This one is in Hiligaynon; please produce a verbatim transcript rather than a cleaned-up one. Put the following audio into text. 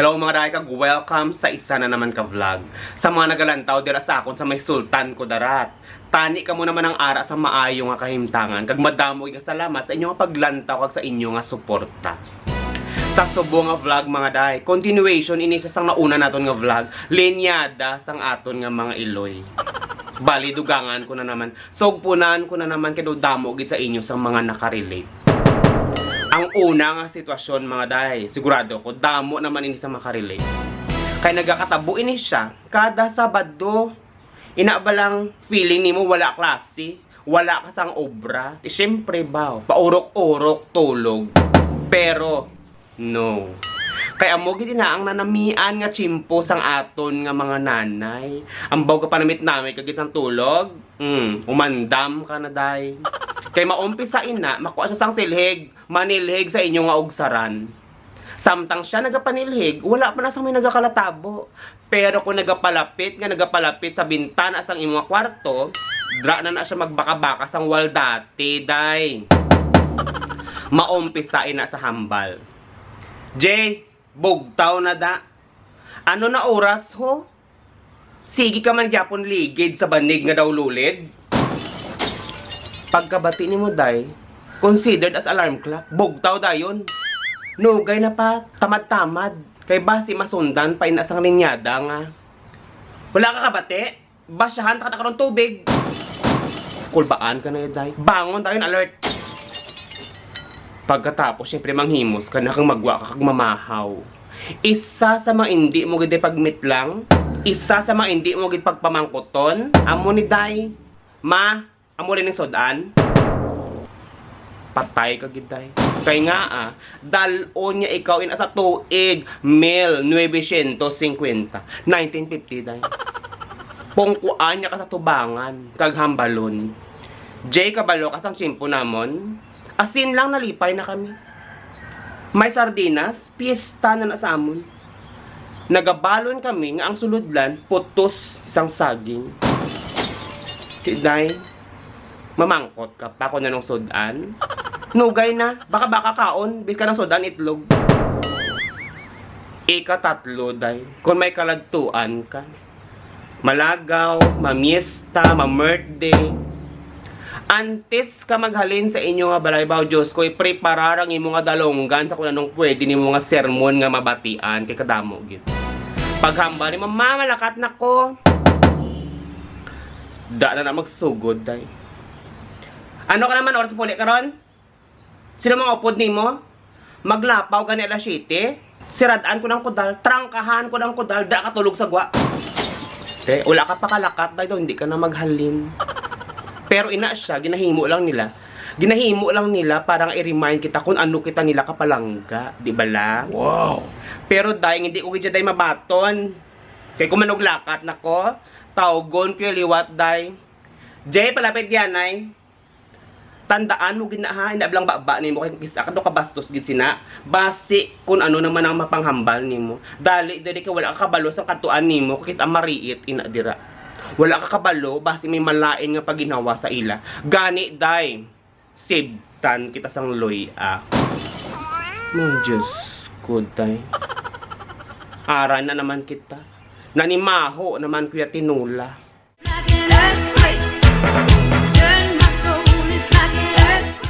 Hello mga day, kag welcome sa isa na naman ka vlog. Sa mga nagalantaw dira sa akon sa may Sultan Kudarat, tani kamo naman ang ara sa maayo nga kahimtangan, kag madamo nga salamat sa inyo nga paglantaw kag sa inyo nga suporta. Sa subo nga vlog mga day, continuation ini siya sang nauna naton nga vlog, linyada sang aton nga mga iloy. Bali, dugangan ko na naman. Sugpunan ko na naman kay daw damo gid sa inyo sang mga nakarelate. Ang una nga sitwasyon, mga day, sigurado ko damo naman ini sa makarelate. Kay nagakatabo ini siya kada Sabado. Ina ba lang feeling nimo wala klase, wala ka sang obra? Di syempre ba, paurok-urok tulog. Pero no. Kay amo gid ina ang nanamian nga tiyempo sang aton nga mga nanay. Ambaw ka panamit-namit ka gid sang tulog. Hmm, umandam ka na, day. Kay maumpisa ina, makuha siya sang silhig, manilhig sa inyo nga ugsaran. Samtang siya nagapanilhig, wala pa na sang may nagakalatabo. Pero kung nagapalapit nga nagapalapit sa bintana sang imo nga kwarto, dra na na siya magbaka-baka sang wal dati, day. Maumpisa ina sa hambal. Jay, bugtaw na da. Ano na oras, ho? Sige ka man gyapon ligid sa banig nga daw lulid. Pagkabati nimo, day, considered as alarm clock. Bugtaw dayon. Nugay na pa, tamad-tamad. Kay basi masundan pa ina sang linyada nga, wala ka kabati? Basyahan ta ka na karon tubig. Kulbaan ka na, day. Bangon dayon, alert. Pagkatapos, syempre, manghimos ka na kang magwa ka kag mamahaw. Isa sa mga indi mo gid pagmitlang, isa sa mga indi mo gid pagpamangkuton, amo ni, day. Ma, amo rin ang sud-an. Patay ka gid, day. Kay nga, ah, dal-on niya ikaw in sa tuig, mil novecientos cincuenta, nineteen fifty, day. Pungkuan niya ka sa tubangan, kag hambalon. Jay, kabalo ka sang tiyempo namon? Asin lang nalipay na kami. May sardinas, piyesta na na sa amon. Nagabalon kami nga ang sulodlan putos sang saging. Ti, day, mamangkot ka pa kung anong sud-an? Nugay na, baka-baka kaon, bis ka ng sud-an itlog. Ikatatlo, day, kung may kaladtuan ka. Malagaw, mamiesta, mamirthday. Antes ka maghalin sa inyo nga balay, baw, Diyos ko, ipreparar ang imo nga dalunggan sa kung anong pwede nimo nga sermon nga mabatian, kay kadamo gid. Paghambal nimo, "Ma, malakat na ko." Da na na magsugod, day. Ano ka naman, oras puli karon? Sino mga upod nimo? Maglapaw gani alas siyete? Sirad-an ko ng kudal, trangkahan ko ng kudal, da ka tulog sa gwa. Te, wala ka pakalakat, day, daw hindi ka na maghalin. Pero ina siya, ginahimo lang nila. Ginahimo lang nila para nga i-remind kita kung ano kita nila kapalangga, di ba la? Wow! Pero, day, hindi ko gid siya, day, mabaton. Kay kung manuglakat na ko, tawgon ko yung liwat, day. Jay, palapit yan, ay. Tandaan mo gid na, ha, ina bala ang baba nimo kay kis-a kadto ka bastos gid sina. Basi kun ano naman ang mapanghambal nimo. Dali diri kay wala ka kabalo sa katuan nimo kay kis-a mariit ina dira. Wala ka kabalo basi may malain nga pagginhawa sa ila. Gani, day, sibtan kita sang luy-a. Mo, Diyos ko, day. Ara na naman kita. Nanimaho naman, Kuya Tinola. Like an earthquake, stirring my soul. It's like an earthquake.